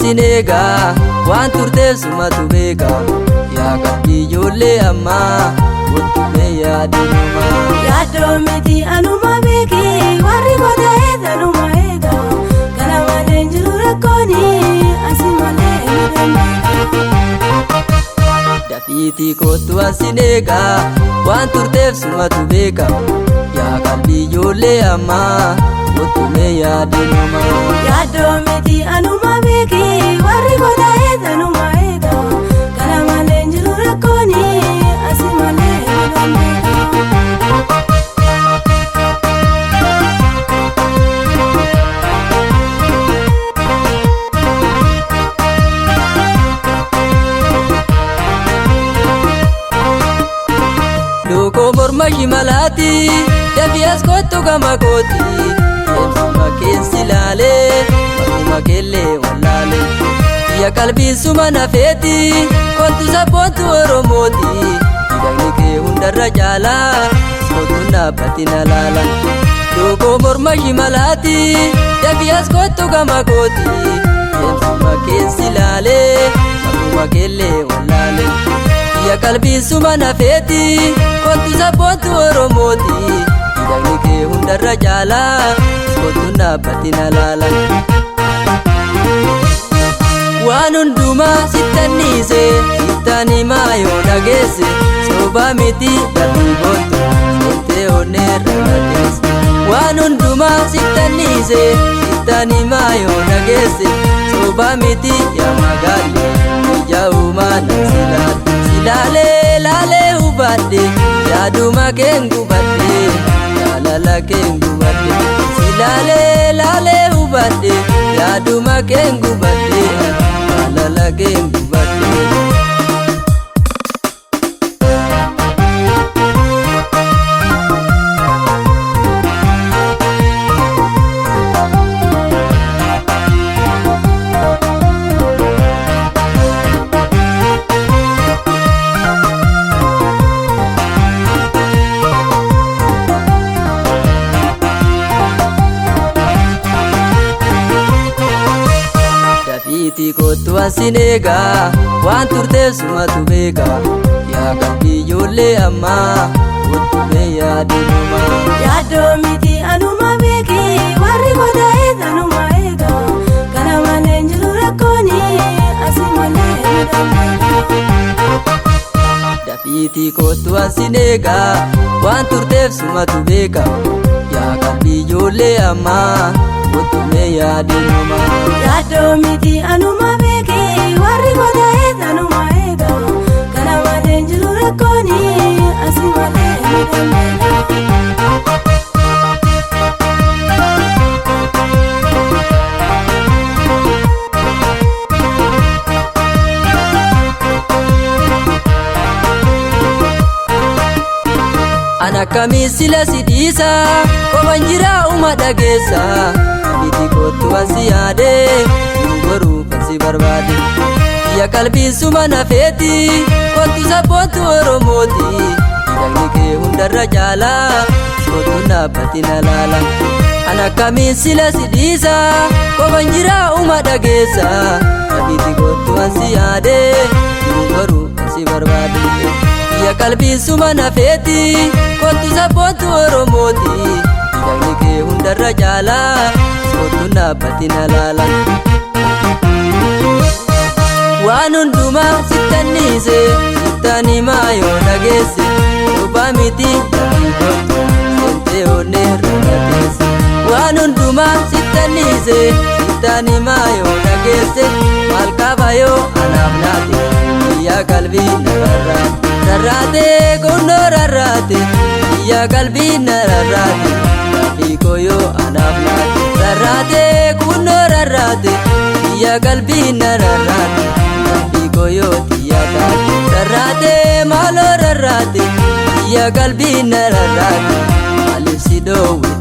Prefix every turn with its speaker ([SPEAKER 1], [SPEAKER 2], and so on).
[SPEAKER 1] sin eegaa waan turteef sumatu beeka. Yaa qalbii ijoollee ammaa kottu mee yaadinuma.
[SPEAKER 2] Yaaddoo miti anuma beeki warri kota'eet anuma eega. Kana malee hin jiru rakkooni asi malee nu dandeeka.
[SPEAKER 1] Dafiitii kottu an sin eegaa waan turteef sumatu beeka. Yaa qalbii ijoollee ammaa kottu mee yaadinuma.
[SPEAKER 2] Yaaddoo miti anuma beeki warri kota'eet anuma eega. Kana malee hin jiru rakkooni asi malee nu dandeeka.
[SPEAKER 1] Lookoo morma shimalaati dafii as kottu gama kooti. Deemsuma keessi laalee morma keellee wallaalee. Yaa qalbiin suma nafeeti kottu sabboontu Oromooti. Miidhagni kee hundarra caalaa kottu dhaabbatina laala. Lookoo morma shimalaati dafii as kottu gama kooti. Deemsuma keessi laalee morma keellee wallaalee. Yaa qalbiin suma nafeeti kottu sabboontu Oromooti. Miidhagni kee hundarra caalaa kottu dhaabbatina laala. Waan hundumaa sittanniise sittan himaa yoo dhageesse soba miti dafii boontu seentee onneerra dhageesse. Waan hundumaa sittanniise sittan himaa yoo dhageesse soba miti yaa magaalle ija uumaa na silaale. Silaalee laalee hubadhe yaaduma keen gubadhe jaalala keen gubadhe. Silaalee laalee hubadhe yaaduma keen gubadhe jaalala keen gubadhe. Dafiitii kottu an sin eegaa waan turteef sumatu beeka. Yaa qalbii ijoollee ammaa kottu mee yaadinuma.
[SPEAKER 2] Yaaddoo miti anuma beeki warri kota'eet anuma eega. Kana malee hin jiru rakkooni asi malee nu dandeeka.
[SPEAKER 1] Dafiitii kottu an sin eegaa waan turteef sumatu beeka. Yaa qalbii ijoollee ammaa kottu mee yaadinuma.
[SPEAKER 2] Yaaddoo miti anuma beeki warri kota'eet anuma eega. Kana malee hin jiru rakkooni asi malee nu dandeeka.
[SPEAKER 1] An akkamii sila si dhiisa qofan jira uma dhageessa. Miti kottu an si yaade nu boruu kan si barbaade. Yaa qalbiin suma nafeeti kottu sabboontu Oromooti. Miidhagni kee hundarra caalaa kottu dhaabbatina laala. An akkamiin sila si dhiisa qofan jira uma dhageessa. Miti kottu an si yaade nu boruu kan si barbaade. Yaa qalbiin suma nafeeti kottu sabboontu Oromooti. Miidhagni kee hundarra caalaa kottu dhaabbatina laala. Waan hundumaa sittanniise sittan himaa yoo dhageesse soba miti dafii kottu seentee onneerra dhageesse. Waan hundumaa sittanniise sittan himaa yoo dhageesse maal qaba yoo anaaf naate biyya qalbii na rarraate. Rarraate kunnoo rarraate biyya qalbii na rarraate dafii koo yoo anaaf naate. Rarraate kunnoo rarraate biyya qalbii na rarraate dafii koo yoo xiyya taate. Rarraate maaloo rarraate biyya qalbii na rarraate maaliif si dhoowwite.